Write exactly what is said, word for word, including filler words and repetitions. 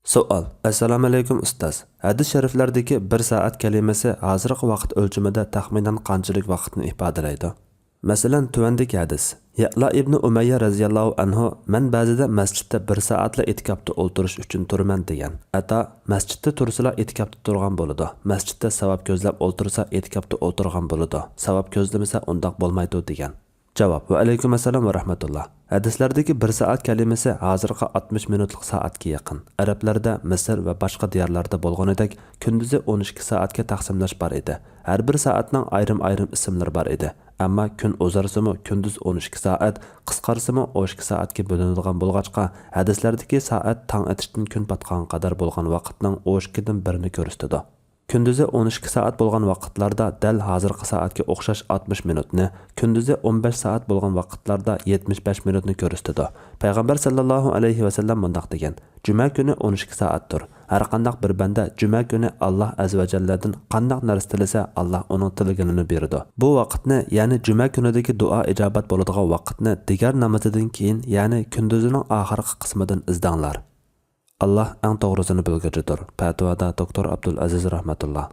سوئال. ئەسسالامۇئەلەيكۇم ئۇستاز. ھەدىس شەرىفلەردىكى بىر سائەت كەلىمىسى ھازىرقى ۋاقىت ئۆلچىمىدە تەخمىنەن قانچىلىك ۋاقىتنى ئىپادىلەيدۇ؟ مەسىلەن، تۆۋەندىكى ھەدىس. يەئلا ئىبنى ئۇمەييە رەزىياللاھۇ ئەنھۇ، مەن بەزىدە مەسچىتتە بىر سائەتلا ئېتىكاپتا ئولتۇرۇش ئۈچۈن تۇرىمەن، دېگەن. ئەتا، مەسچىتتە تۇرسىلا ئېتىكاپتا تۇرغان بولىدۇ، مەسچىتتە ساۋاب كۆزلەپ ئولتۇرسا ئېتىكاپتا ئولتۇرغان بولىدۇ، ساۋاب كۆزلىمىسە ئۇنداق بولمايدۇ، دېگەن. جاۋاب. ۋەئەلەيكۇم ئەسسالام ۋە رەھمەتۇللا. ھەدىسلەردىكى بىر سائەت كەلىمىسى ھازىرقى ئاتمىش مىنۇتلۇق سائەتكە يېقىن. ئەرەبلەردە، مىسىر ۋە باشقا دىيارلاردا بولغىنىدەك، كۈندۈزى ئون ئىككى سائەتكە تەقسىملەش بار ئىدى. ھەر بىر سائەتنىڭ ئايرىم-ئايرىم ئىسىملىرى بار ئىدى. ئەمما كۈن ئۇزارسىمۇ، كۈندۈز ئون ئىككى سائەت، قىسقارسىمۇ، ئون ئىككى سائەتكە بۆلۈنىدىغان بولغاچقا، ھەدىسلەردىكى سائەت تاڭ ئېتىشتىن كۈن پاتقانغا قەدەر بولغان ۋاقىتنىڭ ئون ئىككىدىن بىرىنى كۆرسىتىدۇ. كۈندۈزى ئون ئىككى سائەت بولغان ۋاقىتلاردا دەل ھازىرقى سائەتكە ئوخشاش ئاتمىش مىنۇتنى، كۈندۈزى ئون بەش سائەت بولغان ۋاقىتلاردا يەتمىش بەش مىنۇتنى كۆرسىتىدۇ. پەيغەمبەر سەللەللاھۇ ئەلەيھى ۋەسەللەم مۇنداق دېگەن: «جۈمە كۈنى ئون ئىككى سائەتتۇر. ھەرقانداق بىر بەندە جۈمە كۈنى ئاللاھ ئەززە ۋە جەللەدىن قانداق نەرسە تىلىسە، ئاللاھ ئۇنىڭ تىلىگىنىنى بېرىدۇ.» بۇ ۋاقىتنى، يەنى جۈمە كۈنىدىكى دۇئا ئىجابەت بولىدىغان ۋاقىتنى دىگەر نامىزىدىن كېيىن، يەنى كۈندۈزىنىڭ ئاخىرقى قىسمىدىن ئىزدەڭلار. ئاللاھ ئەڭ توغرىسىنى بىلگۈچىدۇر. پەتىۋادا دوكتور ئابدۇلئەزىز رەھمەتۇللا.